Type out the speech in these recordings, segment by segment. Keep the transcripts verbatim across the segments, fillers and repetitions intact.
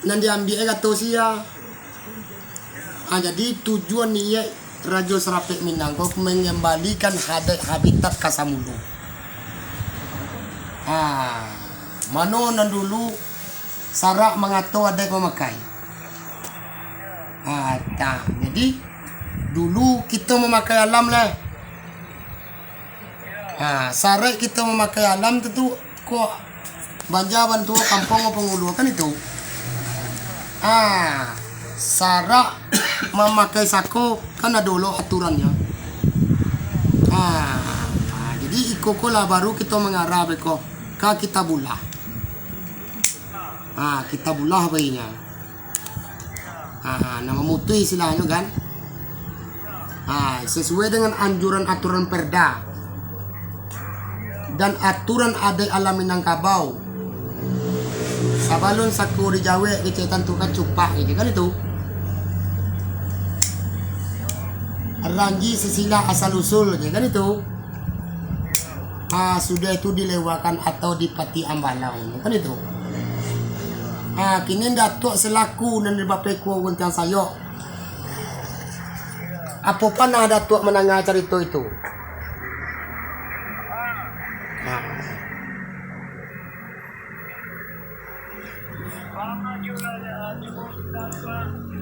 Nan diambiak kato sia. Ah, jadi tujuan niaik Rajo Sarapek Minang ko mangambalikan adaik habitat ka samulo. Ah, mano nan dulu sarak mangato adaik mamakai. Ah, nah, jadi dulu kito mamakai alam lah. Ha, sarak kito mamakai alam tu, tu kok banja bantuak kampuang pangulu kan itu. Ha, sarak mamakai sako kan ado lo aturannyo. Ha, ha, jadi iko ko lah baru kito mangarah beko ka Kitabullah. Ha, Kitabullah bainyo. Ha, ha, nan mamutuih istilahnyo kan. Ha, sasuai dengan anjuran aturan perda dan aturan adaik alam Minangkabau. Sabalun sako dijawek, kecek tantukan cupak, gitu kan itu. Ranji sisilah asal usul, gitu kan itu. Ah, sudah itu dilewakan atau dipati ambalau, kan itu. Ah, kini Datuak selaku nan dibapeko guntiang sayok. Apo panah Datuak mandanga carito itu? Ah.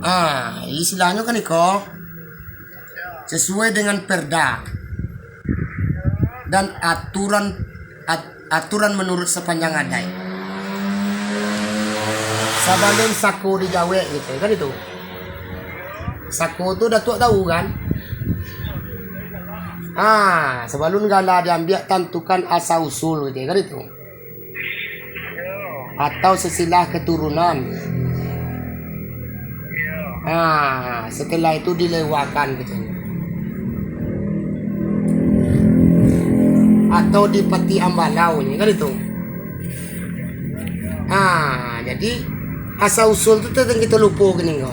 Ah, istilahnyo kan iko. Sesuai dengan perda dan aturan, at-, aturan menurut sepanjang adaik. Sabalun sako dijawek gitu, kan itu. Sako tu Datuak tahu, kan? Ah, sabalun gala diambiak, tantukan asal usul gitu, kan itu. Atau silsilah keturunan. Nah, setelah itu dilewakan gitu. Atau dipati ambalau ni kan itu. Nah, jadi asal usul tu tadi kito lupo kini ko.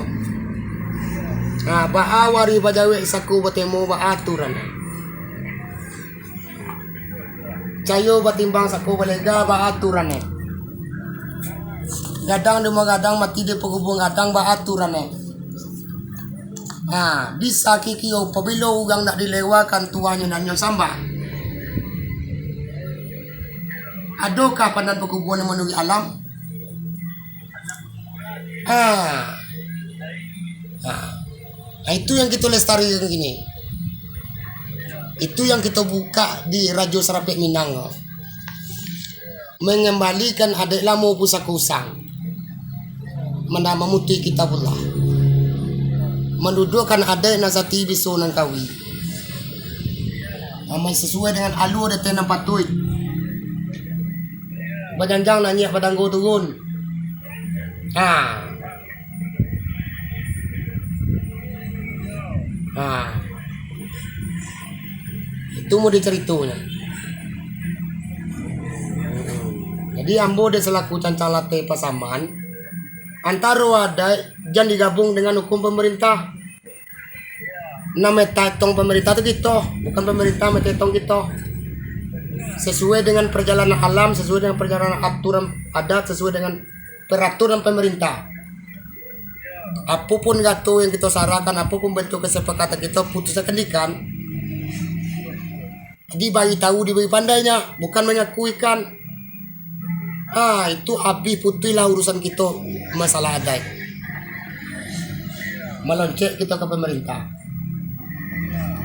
Nah, baa wari bajawek sako batemo baa aturan. Cayo batimbang sako balega baa aturan e. Gadang di mua gadang, mati di pakubuan gadang baa aturan e. Nah, bisa kikio pabilo urang nak dilewakan tuanyo nan nyo sambah. Adokah pandan pakubuan yang manuruik alam? Ah. Ah. Ah, itu yang kito lestarikan kini. Itu yang kito buka di Rajo Sarapek Minang ko. Mangambalikan adaik lamo pusako usang. Manda-, mamutuih Kitabullah. Manduduakkan adaik nan sati biso nan kawi. Aman sasuai dengan alua detail nan patuik. Bajanjang naiak, badanggo turun. Ha. Ha. Itu mode caritonyo. Jadi, ambo dek salaku cancang lateh Pasaman, antaro adaik jan digabuang dengan hukum pamarintah. Nan maetong pamarintah tu kito, bukan pamarintah maetong kito. Sasuai dengan parjalanan alam, sasuai dengan parjalanan aturan adat, sasuai dengan paraturan pamarintah. Apo pun kato yang kito sarahkan, apo pun bantuak kasapakatan kito putuskan ikan, dibari tahu, dibari pandai nyo, bukan manyakuikan. Ah, itu abih putuihlah urusan kito masalah adaik. Maloncek kito ka pamarintah.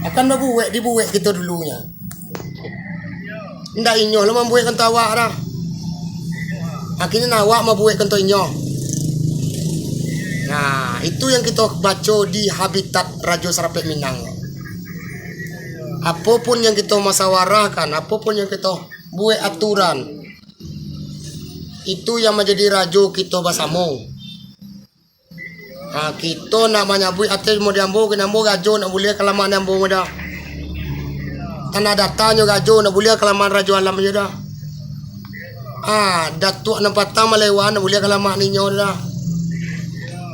Akan babuek, dibuek kito dulunyo. Ndak inyo lah mambuek kanto awak dah. Akhirnyo awak mambuek kanto inyo. Nah, itu yang kito baco di habitat Rajo Sarapek Minang. Apo pun yang kito masawarahkan, apo pun yang kito buek aturan, itu yang manjadi rajo kito basamo. Ha, kito nak manyabuik ateh mo di ambo, kini ambo rajo nak buliah kalamaan di ambo mo dah. Tanah datanyo rajo nak buliah kalamaan rajo alam ajo dah. Ha, datuak nan patang malewakan nak buliah kalamaan inyo dah.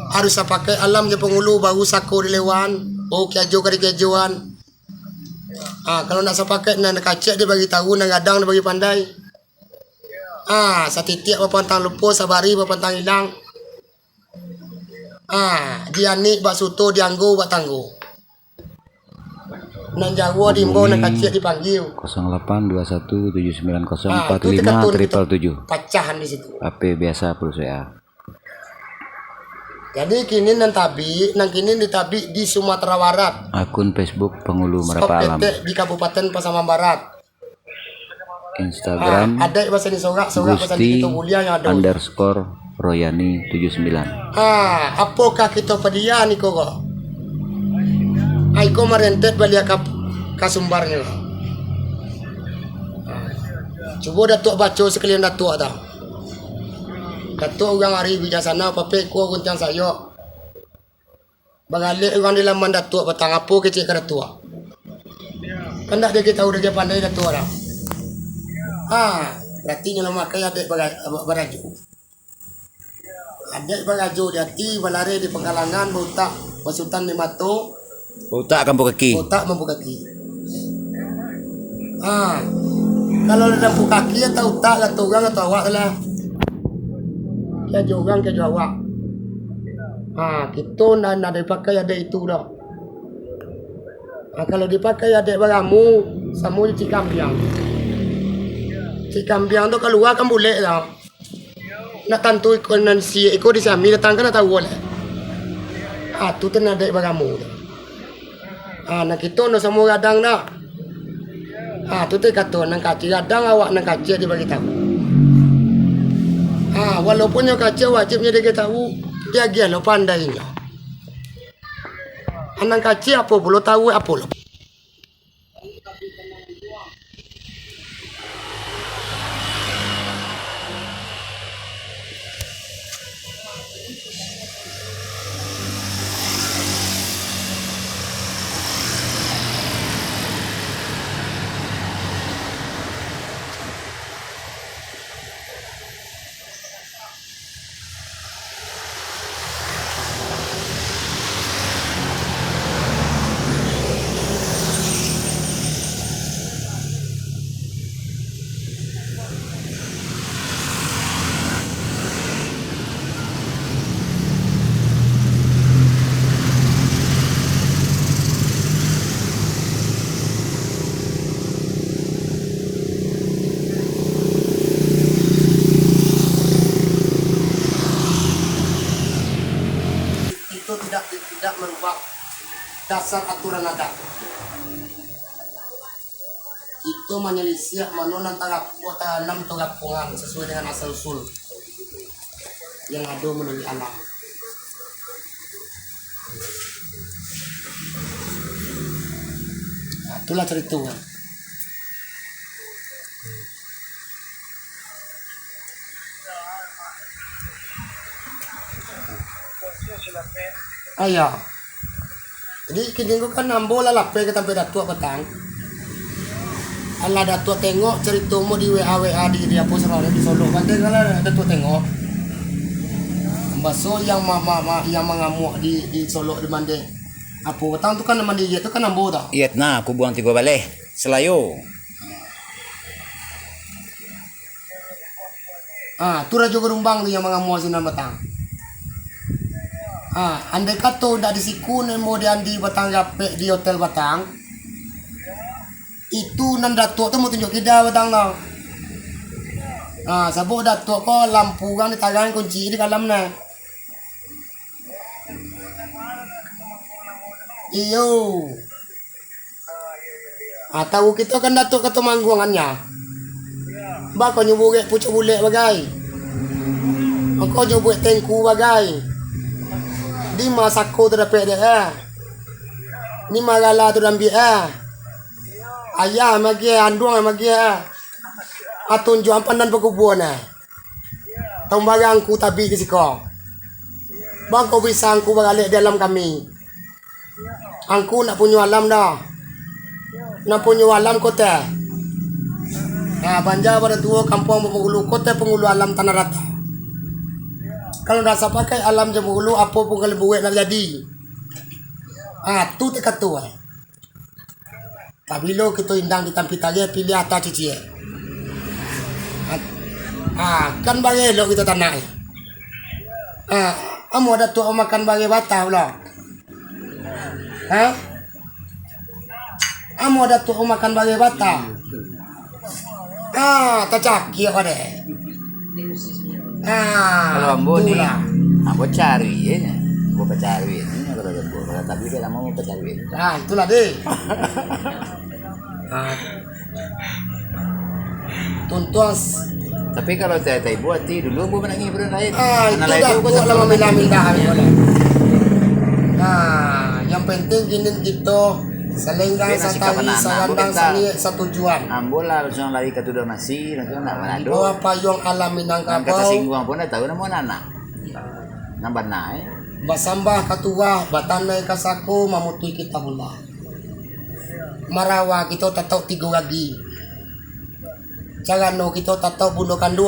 Harus sapakaik alam jo pangulu, baru sako dilewakan, baru kiajo ka dikiajoan. Ha, kalau nak sapakaik, nan kacek dibagi tahu, nan gadang dibagi pandai. Ha, satitiak bapantang lupo, sabari bapantang ilang. Ah, di anik bak suto, di anggo bak tanggo. Nan jago diimbau, nan kaciak dipanggia. Kosong lapan dua satu tujuh sembilan kosong empat lima triple tujuh. Pacahan di situ. H P biasa pulsa W A. Jadi kini nan tabik, nan kini ditabik di Sumatera Barat. Akun Facebook Pangulu Marapa Alam. Ketek di Kabupaten Pasaman Barat. Instagram, ah, adaik basa ni sorak, sorak basa ni Gusti kito buliah yang ado. Underscore Royani tujuh sembilan. Ah, apokah kito padiah niko ko? Ah, iko marentet baliak ka, ka sumbarnyo. Ah, cubo Datuak baco sakalian Datuak tu. Datuak urang ari bijaksana, papek kuo guntiang sayok. Bagalek urang di laman Datuak patang, apo kecek ka Datuak? Kan ndak dek tahu, dek pandai Datuak dah. Ha, berarti nyo lah makai adaik bara-, barajo. Adaik barajo di ati, balareh di panggalangan, bautak basutan di mato, bautak kampuang kaki. Bautak mampuang kaki. Ha, kalau lah dampuang kaki atau utak, lah tu urang atau awak tu lah. Kajo urang, kajo awak. Ha, kito ndak, ndak dipakai adaik itu doh. Ha, kalau dipakai adaik baramu, samo jo cik kambiang. Cik kambiang tu kalua kan bulek tu. Ndak tantu iko nan si iko di sami datang kan ndak tahu lah. Ha, tu tu nan adaik baramu tu. Ha, nan kito ndak samo gadang dah. Ha, tu tadi kato, nan kaciak gadang, awak nan kaciak dibagi tahu. Ha, walaupun nyo kaciak, wajib nyo dibagi tahu, diagiah lo pandainyo. Ha, nan kaciak apo pulo tahu, apo lo. Itu tidak, tidak merubah dasar aturan adat. Itu manyalisiak mano nan tarapuah, tanam tarapuangan sasuai dengan asal usul yang ado malalui alam. Nah, itulah carito. Ah, iyo. Jadi, kini ko kan ambo lah lapeh ka tampek Datuak patang. Alah Datuak tengok carito mo di W A, W A di, di apo sabananyo di Solok. Patang kan lah Datuak tengok. Baso yang ma-, ma-, ma-, yang mangamuak di, di Solok di Mandeh. Apo patang tu kan mandi iyek tu kan ambo tu. Iyek nah, kubuang tigo baleh. Salayo. Ah, tu Rajo Garumbang tu yang mangamuah sinan patang. Ah, andai kato ndak di siku nemo di Andi patang, rapek di hotel patang, itu nan Datuak tu mau tunjuk kida patang tu. Ah, sabab Datuak ko lampu urang ditarangi kunci di kalam nah. Iyo. Ah, tahu kito kan Datuak ka Tumangguang kan nyo. Bako nyo buek pucuk bulek bagai. Bako nyo buek tengku bagai. Di ma sako tu dapek dek, eh. Di ma gala tu diambiak, eh. Ayah magiah, anduang magiah, eh. Ah, tunjuak pandan pakubuan, eh. Tong barang ku tabik di siko. Bako bisa angku baralek di alam kami. Angku ndak punyo alam doh. Nan punyo alam kota. Nah, banja batuo kampuang Bamangulu, kota pangulu alam Tanah Rata. Kalau ndak sapakai alam jo bangulu, apo pun kalau buek ndak jadi. Ah, tu takato, eh. Pabilo kito indang di tampik tariah, piliah atah ciciak. Ah, ah, kan bareh elok kito tanak, eh. Ah, Amuah Datuak makan bareh batah pulo. Ha? Amuah Datuak makan bareh batah. Ah, tacakiak ko deh. Ah, Kalau ambo ni, itulah. Ambo cari je nyo. Ambo pacari je nyo kalau ambo. Kalau tapi kan ambo pacari je. Ah, itulah deh. Ah. Tuntuang s- Tapi kalau tai-, taibo ati dulu ambo manangih bulan lain. Ah, itu Datuak lah mamilah-milah. Ah, yang penting kini kito salenggang satali, sarandang saniek satujuan. Ambo lah langsung lari ka tuduah masi, langsung nak manado. Di bawah payuang alam Minangkabau. Nan ka tasingguang pun dah tahu namo anak. Nan bana, eh. Basambah ka tuah, batanai ka sako, mamutuih kitabullah. Marawa kito tatauk tigo gagi. Carano kito tatauk bundo kanduang.